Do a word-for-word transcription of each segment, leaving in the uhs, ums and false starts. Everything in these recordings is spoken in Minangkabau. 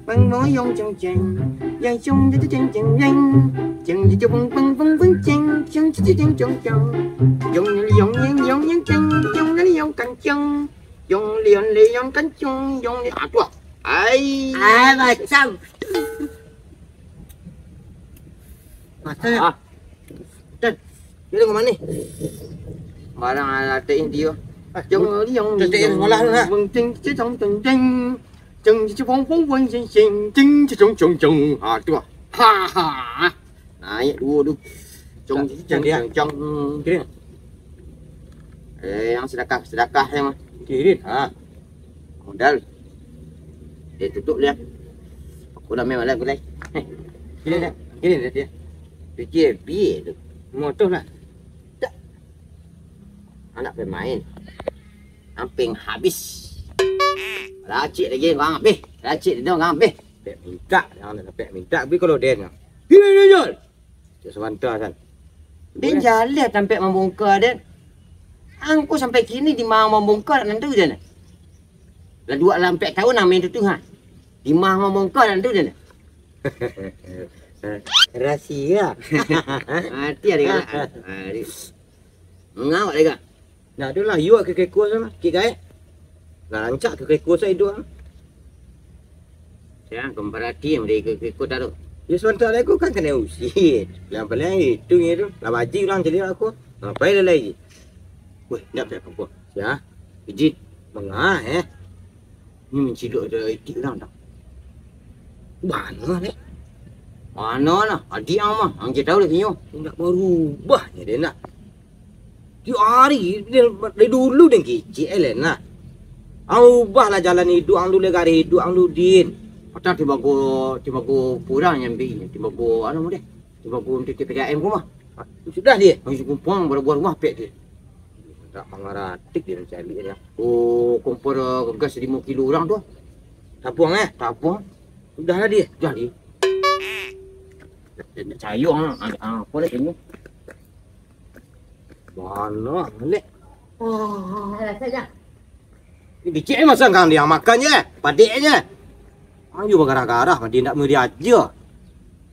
Bang boyong ceng ceng, yang cong jatuh ceng ceng ceng, ceng jatuh bang bang bang bang ceng, ceng jatuh ceng ceng ceng, cong liong yang liong yang ceng, cong liong kancong, cong liong liong kancong, cong li-, aduh, ai. Ah, macam. Macam. Ah. Dan, dia tengok mana? Barang alatnya dia. Ah, cong liong tetek sekolah tu, nak. Bang ceng ceng cong ceng ceng. Ceng ceng bong bong bong ceng ceng ceng ceng cong cong cong. Ha, tu ah. Ha ha. Naik dua tu. Cong ceng ceng ceng. Kira. Eh, yang sedekah, sedekah yang mah. Kira. Ha. Modal. Dia tutup dia. Aku dah main malam aku lai. Kira dah. Kira dah dia. Pikir biar tu. Motor lah. Tak. Anak pemain. Amping habis. Racik lagi, orang habis. Racik dia, orang habis. Pek mintak, jangan sampai mintak. Tapi kalau den, kira dia jual. Cak sabanta, San. Den jaleh tampek mambongka, den. Angku sampai kini di ma mambongka nak nantu, den. Lah dua lah ampek tahun nang main tu, tu, ha. Di ma mambongka nak nantu, den. Rahasia. Mati ada galak. Mangawak dega. Ndak ado lah, yuak ka keko sana, kik gaek. Lah rancak ka keko sa iduak. Sayang, kembarati yang dari keko taruh. Ya, sebentar lagi kan kena usit. Yang paling itu ni tu, lah baji urang jadi aku. Ngapai lah lagi? Weh, ndak pai apa-apa. Ya, izin. Manga, eh? Ni mancilok ada itik urang dah. Mana ni? Mana lah? Adik ang mah, ang je tahu lah kinyo. Ndak barubah je dia nak. Tiap hari, dia, dari dulu dia kicik, eh, Len, nah. Ang ubah lah jalan iduak ang dulu, garis iduak ang dulu, Din. Patah tibago, tibago kurang nyambi, tibago, anu, deh. Tibago untuk P K M ko mah. Sudah dia? Masih kumpang, baru buah rumah pek dia. Tak mangaratik dia mencari dia. Oh, kompor, eh, gas lima kilo urang tu. Tapuang, eh? Tapuang. Sudah lah dia? Sudah dia. Nak sayur, ah, ah, apa lagi ni? Mana, Nek? Ah, rasanya. Ni kicik ni masa kang dia makan je, padek je. Ayo bagarah-garah, dia ndak meri aja.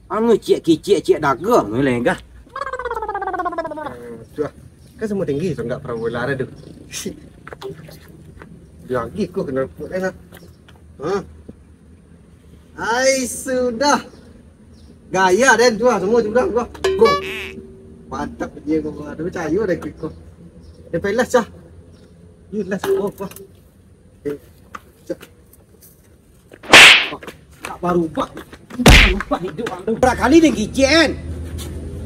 Anu ciek kicik, ciek dagang, ni lengah. Eh, sudah. Kan semua tinggi, so nggak pernah bola ada tu. Dia lagi kau kena repot kan, ah. Ha? Ai, sudah. Gaya den tu lah, semua tu dah, gua. Go. Mantap dia gua. Ada percaya dah ikut kau. Dia pelas cah. Dia las gua, gua. Eh, cah. Tak barubah. Tak barubah hidup ang tu. Barakali den kicik kan.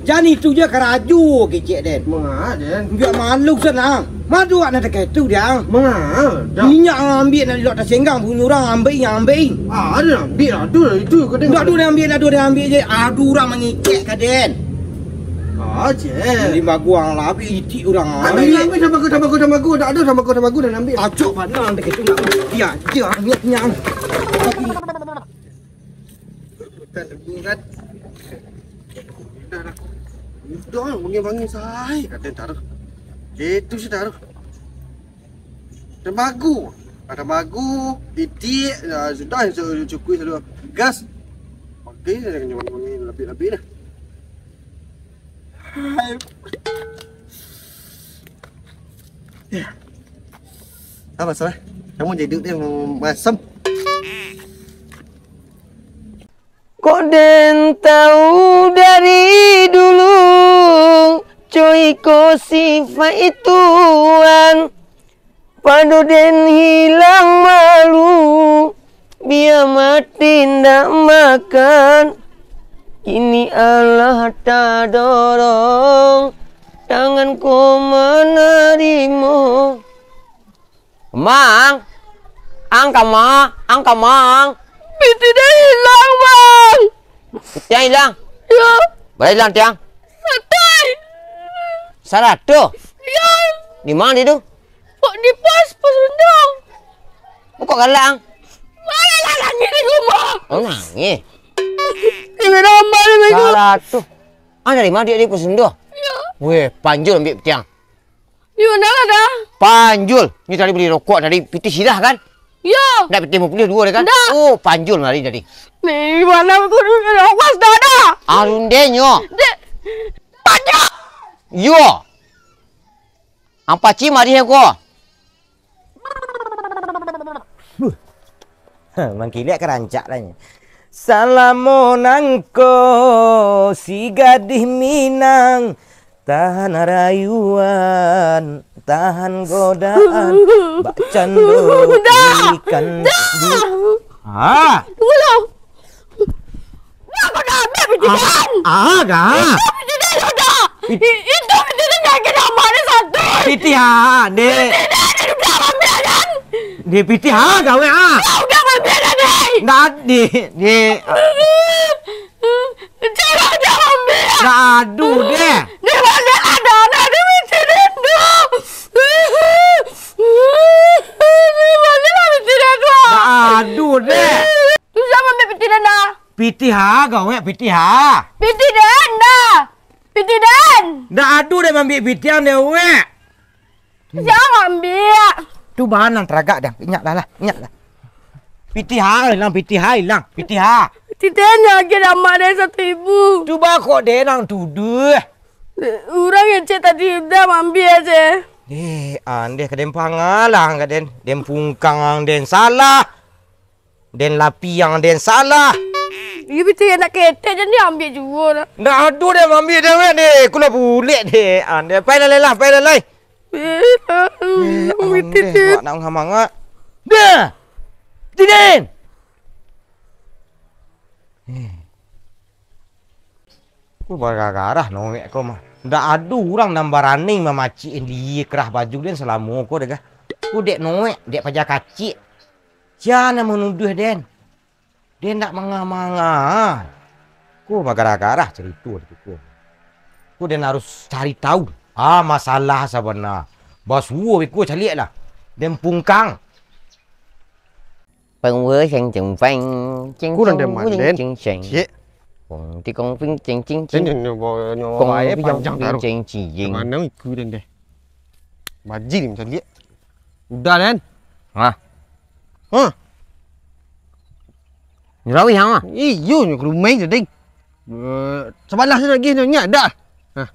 Jan itu je karaju kicik den. Manga den. Biak malu sanang. Madu anak dekat tu dia. Manga dah. Minyak ang ambiak nak dilok tasenggang, bunyi urang ambiak, ambiak. Ah, ada ambiak, ada itu kau dengar. Dah tu dia ambiak, dah tu dia ambiak je. Aduh, urang mangicek ka den. Ah, cek. Di baguang lah, ambiak itik urang. Ambiak, ambiak, ambiak, tamago, tamago, tamago, tak ada tamago, tamago dan ambiak. Acok bana dekat tu nak. Dia je ambiaknya. Hutan lebu kan. Udah lah. Udah lah, bangun-bangun sahai. Kata taruh. Itu sih taruh. Tamago. Ada magu, itik, ah, sudah, su-, cukup selalu gas. Okey, saya kena bangun-bangun lebih-lebih dah. Hai. Ya. Apa salah? Kamu jadi dia masam. Kok den tahu dari dulu, cuy, ko sifat ituan. Pado den hilang malu, bia mati ndak makan. Kini alah tadorong, tangan ko manarimo. Mang, ang kama, ang kamang. Piti den hilang, Mang. Tiang hilang? Yo. Bara hilang tiang? Saratus. Saratus? Yo. Di ma di tu? Kok di pos, pos Sundong? Kok galak ang? Malah lah nangih di rumah. Oh, nangih. Ini nama ni, Bego. Saratus. Ah, dari ma dia di pos Sundong? Yo. Weh, panjul ambiak tiang. Di mana lah dah? Panjul. Ni tadi beli rokok tadi, pitih sirah kan? Yo. Ndak pitih limo puluah duo deh kan? Ndak. Oh, panjul mari tadi. Ni, mana aku ni? Awas dah, dah. Arundenyo. Dek. Banyak. Yo. Ampaci mari ko. Huh. Mangkiliak ka rancak lah nyo. Salamo nangko si gadih Minang tahan rayuan, tahan godaan, bak cando ikan di. Ah. Tunggu dulu. Dah, kau dah ambil piti den. Ah, ah, dah. Itu piti den sudah. Pit- I-, itu piti den yang kena mana satu. Piti ha, dek. Piti den sudah ambil den. Di piti ha, gawe ha. Kau udah ambil den, dek. Ndak, di, di. Jangan, jangan ambil. Ndak ado, dek. Di mana ada, ada di piti den tu. Di mana lah piti den tu? Ndak ado, dek. Susah ambil piti den dah. Piti ha, gawe piti ha. Piti den dah. Piti den. Ndak ado dek maambiak piti ang dek awak. Jangan ambiak. Tu bahan nan taragak dang. Inyak dah lah, inyak dah. Piti ha ilang, piti ha ilang, piti ha. Piti den lagi damak den satu ribu. Tu ba kok den ang tuduah. Urang ngecek tadi udah maambiak je. Eh, andeh ka den pangalang ka den. Den pungkang ang den salah. Den lapiang den salah. Iyo, betul yo, nak ketek jan diambiak juo lah. Ndak ado den maambiak dek awak deh. Kulah bulek deh. Ah, deh, pai lalai lah, pai lalai. Eh, ah, eh, betul andeh, tu. Awak nak mangamangak. Dah. Tiden. Eh. Ko bagarah Noek ko mah. Ndak ado urang nan barani mamacik di kerah baju den salamo ko deh gah. Ko dek Noek, dek paja kacik. Sia nan manuduah den. Den ndak manga-manga. Ko bagarah-garah carito di ko. Ko den harus cari tahu. Ah, masalah sabana. Basuo beko caliak lah. Den pungkang. Peng wo seng ceng peng, ceng Kurang ceng den wo manden. Ceng ceng. Cik. Kong ti kong ping ceng ceng ceng. Nyo, nyo, nyo, Kong bae ti kong panjang ping taruh. Ceng ceng. Mano iku den deh? Bajing macam dia. Udah den. Hah? Hah? Nyo rawih hang ah. Iyo, nyo ka rumah tadi. Eh, sabalah tu lagi nyo nyak dah. Hah.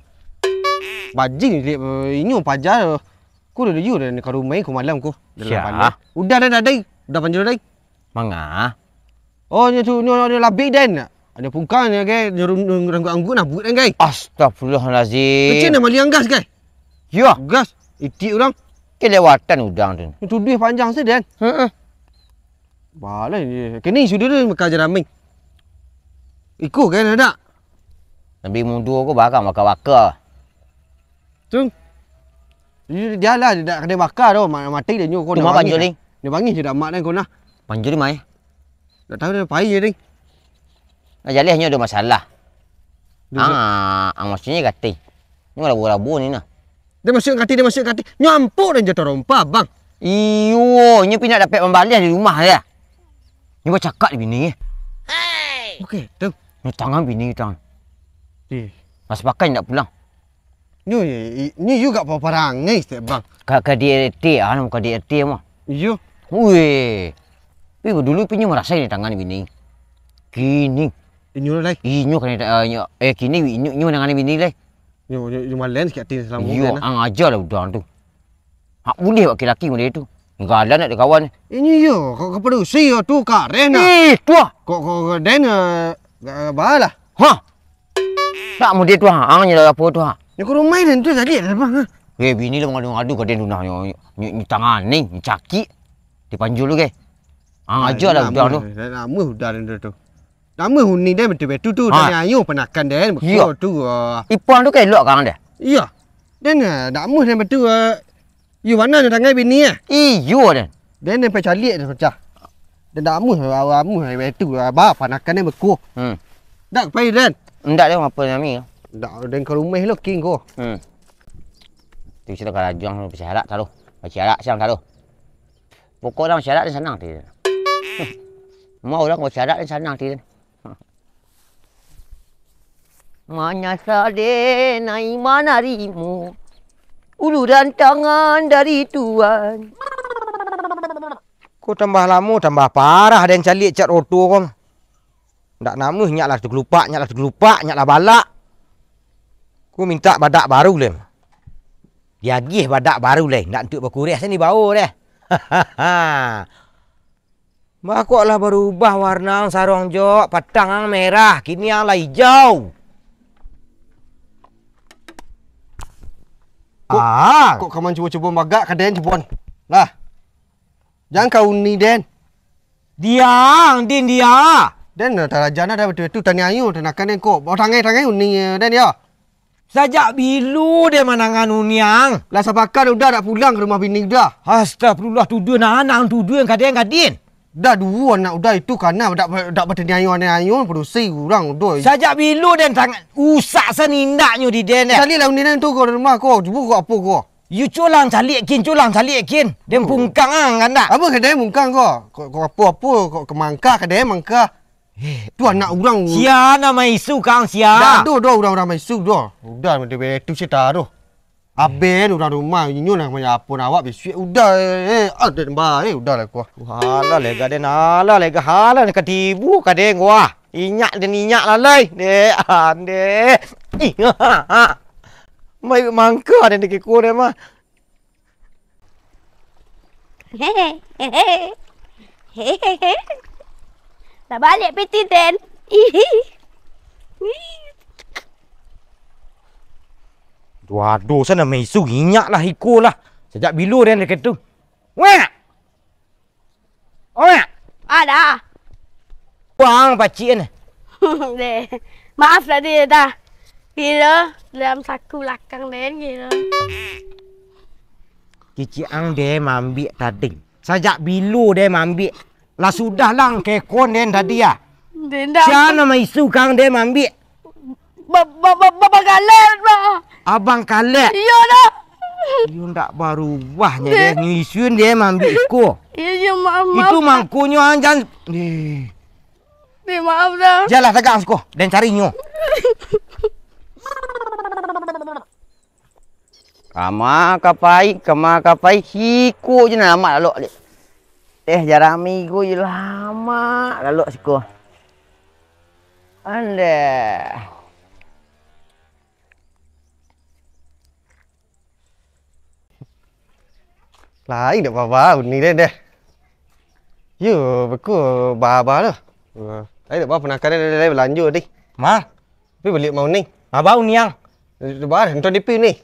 Bajing liek, eh, inyo paja. Ko dah dulu dah ka rumah ko malam ko. Dah Siah. Pandai. Udah dah, dah, dah. Udah panjang dah. Manga? Oh, nyo tu, nyo, nyo labik den. Nyo pungkang nyo ke, nyo rum-, nyo rangguak-angguak nah buek den kai. Astagfirullahalazim. Kecil dah maliang gas kai. Yo. Gas, itik urang. Kelewatan udang tu. Nyo tuduah panjang se den. Heeh. Balah ni. Kini sudah tu maka jeramik. Iko kan ada. Nabi mudo ko barang baka-baka. Tu. Dia, dia lah, dia dak kena baka tu. Ma-, mati dia nyo ko. Tu nak ma bangih panjul dah. Ni? Dia bangih je dak mak dan ko nah. Panjul di mai? Dak tahu dia pai je ding. Nah, jaleh nyo ada masalah. Dia Ah, ah, maksudnyo kati. Nyo labu-labu ni nah. Dia masuk kati, dia masuk kati. Nyo ampuk dan jatuh rompa, bang. Iyo, nyo pindah dapat mambaleh di rumah ya. Nyo bacakak di bini. Okey, tu. Nyo tangan bini tangan. Di. Mas pakai ndak pulang. Nyo, i-, i-, nyo juga paparangai setiap bang. Ka, ka di R T, ah, ka di R T mah. Iyo. Weh. Tapi dulu pinyo marasai di tangan bini. Kini. Inyo lai. Inyo kena, eh, nyo, eh, kini inyo, inyo dengan bini lai. Nyo, nyo, nyo malen sikit hati selama Iyo, kan, ah. Ang aja lah udang tu. Hak bulih laki-laki model tu. Galan nak dikawan. Inyo iyo, kok kepadusi yo tu kareh nah. Ih, tuah. Kok, kok, kok den, eh, ga-, balah. Hah? Tak model tu, ha. Ang nyo lah apa tu, ha. Nyo ke rumah den tu tadi lah bang, ha. Eh, bini lah mengadu-ngadu ka den tu nah. Nyo, nyo, nyo tangan ni, nyo cakik. Dipanjul tu ke. Ang aja lah udang tu. Lama udah den tu. Nama huni den betul-betul tu, Ha. Tanya ayo panakan den, Iyo. Betul tu, ah. Ipang tu kan elok kan deh? Iyo. Den, ah, dak amuah den betul, ah. Iyo, mana den tangai bini, ah? Iyo, den. Den, den pacaliak den pecah. Den dak amuah, ah, amuah betul, ah, ba panakan den bekuah. Hmm. Dak pai den. Ndak den apa nami. Dak den ka rumah lo king ko. Hmm. Tu cerita karajuang tu, pecah arak taruh. Pecah arak siang taruh. Pokok urang syarat ni sanang ti. Mau urang syarat ni sanang ti. Manyasal den ai manarimo uluran tangan dari Tuhan. Ko tambah lamo, tambah parah den caliak cat oto ko. Ndak namuah, nyak lah takelupak, nyak lah takelupak, nyak lah balak. Ko mintak badak baru lai. Diagiah badak baru lai, ndak antuak bakureh, sani bao deh. Bakok lah barubah warna ang saruang jo, patang ang merah, kini ang lah ijau. Kok, Ah. kok ka mancubo-cubo bagak ka den cuboan? Lah. Jan ka uni den. Diang, Din, dia. Den lah taraja nah dah batua-batua taniayo, tanakan den kok. Batangai-tangai uni den yo. Sajak bilo den manangan uni ang? Lah sapakan Uda dak pulang ka rumah bini Uda. Astagfirullah, tuduah nan ang tuduah ka den, ka Din. Dah duo anak Uda itu kana dak, dak bataniayo-aniayo padusi urang Uda. Sajak bilo den tangan usak sanindaknyo di den, eh? Caliak lah uni den tu ka rumah ko, cubo ko apo ko. Yu, culang caliak kin, culang caliak kin. Den Oh. pungkang ang kandak. Apo ka den pungkang ko? Ko, ko apo-apo, ko ka mangka ka den mangka. Eh, Tu anak urang. Sia nan maisu kang sia? Dak ado doh urang-urang maisu doh. Uda, tu si taruh. Aben urang rumah, inyo lah manya apo nak awak bisuak. Uda, eh, eh, ah, den ba, eh, uda lah ko. Alah lega den, alah lega, alah ka tibo ka den ko ah. Inyak den inyak lah lai. Dek, ande. Ih, mai mangka den dek ko den mah. Lah baliak pitih den. Duh, ado sana maisu inyak lah iko lah. Sajak bilo den dek tu. Wek! Oyak! Ada. Bang, pacik ni. Deh. Maaf tadi dah. Kira dalam saku lakang den kira. Kicik ang den maambiak tadi. Sajak bilo den maambiak. Lah sudah lah ang kekon den tadi ah. Den dah. Sia nan maisu kang den maambiak? Ba-, ba-, ba-, ba-, Abang Kalek, Bang. Abang Kalek? Iyo dah. Iyo ndak barubah nyo Dek. Deh. Ngisun deh maambiak iko. Iyo, iyo, maaf, maaf. Itu mangkonyo ang jan-, eh. Dek, maaf dah. Jalah tagak siko, den carinyo. Kama ka pai, kama ka pai, siko je nan lamak lalok dek. Eh, jarami ko je lamak lalok siko. Andeh. Lain dak baba uni deh, deh. Yo, beko baba tu. Lain dak baba penakaran deh, deh, belanjo deh. Ma? Tapi baliak mau ni. Baba uni ang. Baba, entah D P ni.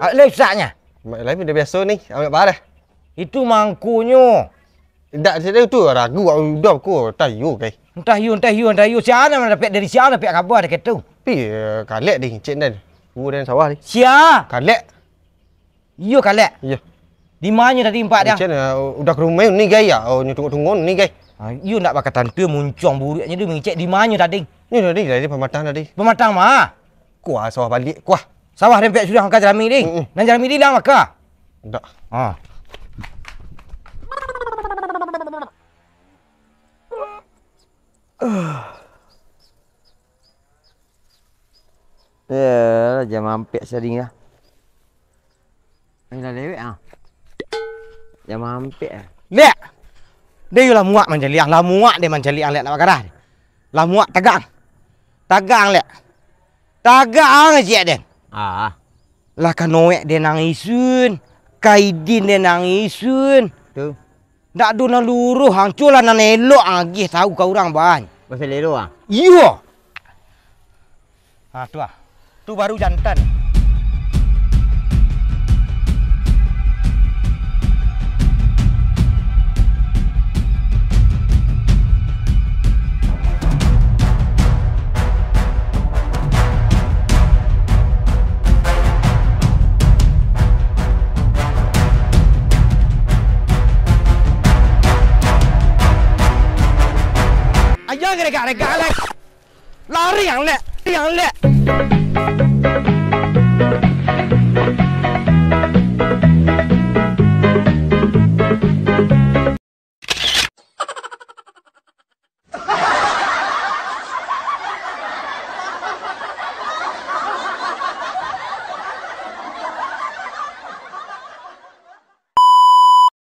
Alai usaknya. Lain dah biasa ni, ambil baba deh. Itu mangkonyo. Indak, sia tu ragu, udah ko, entah iyo, kai. Entah iyo, entah iyo, entah iyo. Sia nan dapek dari sia, dapek kaba dari ketu. Pi, eh, kalek deh, cek dan. Gua dan sawah deh. Sia? Kalek. Iyo, kalek. Iyo. Di manyo tadi empat dia? Cek, eh, udah ke rumah ni, kai, ya? Oh, nyo tunggu-tunggu ni, kai. Ah, iyo ndak bakal tantu muncuang buruaknyo tu, mengecek di manyo tadi? Ni tadi, dari pematang tadi. Pematang mah? Kuah, sawah balik, kuah. Sawah dempek sudah angka jerami ni. Mm-mm. Nan jerami ni dah maka? Ndak. Ha. Ya, jam ampek sading lah. Ayolah lewek ah. Jam ampek ah. Lek! Deh, lah muak mancaliak, lah muak deh mancaliak, lek nak bagarah. Lah muak tagang. Tagang, lek. Tagang ciek den. Ah. Lah ka Noek den nan isun, ka Idin den nan isun. Tu. Ndak ado nan luruh, ang culah nan elok ang agiah tahu ka urang, Bang. Baselero ah. Iyo. Ha, tu ah. Tu baru jantan. Ayo, geregak-regak, Lek. Lari ang, Lek. Lari ang, Lek.